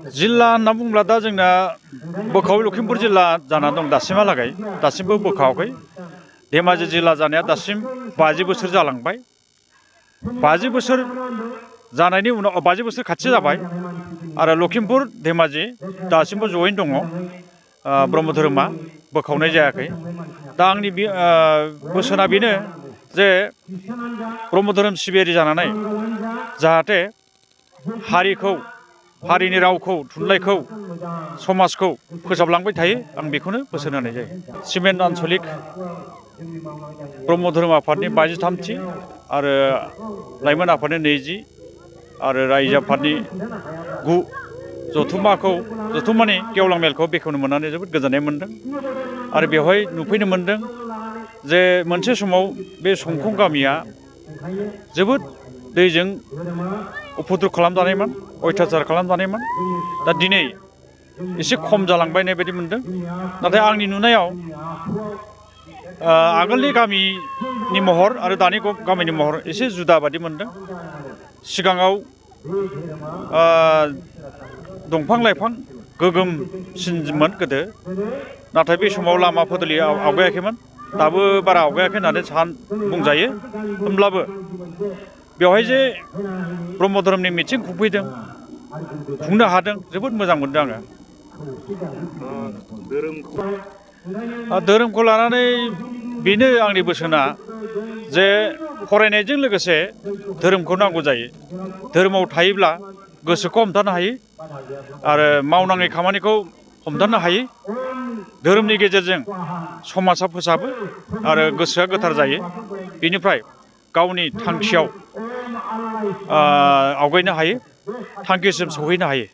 जिल्ला होनना बुंब्ला दा जोंना बोखाव लखिमपुर जिल्ला जाना दं दासिमहालागै दासिमबो बोखावाखै। धेमाजि जिल्ला जानाया दासिम 50 बोसोर जालांबाय। 50 बोसोर जानायनि उनाव 50 बोसोर खाथि जाबाय आरो लखिमपुर धेमाजि दासिमबो जयैनो दङ। ब्रह्म धोरोमा बोखावनाय जायाखै। दा आंनि बोसोना बेनो जे ब्रह्म धोरोम सिबियारि जानानै जाहाथे हारिखौ हारिनि रावखौ थुनलाइखौ समाजखौ फोसाबलांबाय थायो आं बेखौनो बोसोन होनाय जायो। सिमेन्ट आन्चलिक ब्रह्म धोरोम आफादनि 53थि आरो लाइमोन आफादनि 20 आरो रायजो आफादनि 9 जथुम्मानि गेवलां मेलखौ बेखेवनो मोननानै जोबोद गोजोननाय मोन्दों आरो बेवहाय नुफैनो मोन्दों जे मोनसे समाव बे संखं गामिया जोबोद दैजों उपद्रब खालामजानायमोन, अयथासार खालामजानायमोन। दा दिनै एसे खम जालांबायनाय बायदि मोन्दों। नाथाय आंनि नुनायाव आगोलनि गामिनि महर आरो दानि गामिनि महर एसे जुदा बादि मोन्दों। सिगाङाव दंफां लाइफां गोगोमसिनमोन गोदो, नाथाय बे समाव लामा फदलि आवगायाखैमोन, दाबो बारा आवगायाखै होननानै बुंजायो। होमब्लाबो बेवहाय जे ब्रह्म धोरोमनि मिथिं खुंनो हादों जोबोद मोजां मोनदों आङो। धोरोमखौ लानानै बेनो आंनि बोसोना जे फरायनायजों लोगोसे धोरोमखौ नांगौ जायो। धोरोमाव थायोब्ला गोसोखौ हमथानो हायो आरो मावनाङै खामानिखौ हमथानो हायो। धोरोमनि गेजेरजों समाजा फोसाबो आरो गोसोआ गोथार जायो। बेनिफ्राय गावनि थांखियाव आवगायनो हायो, थांखिसिम सौहैनो हायो।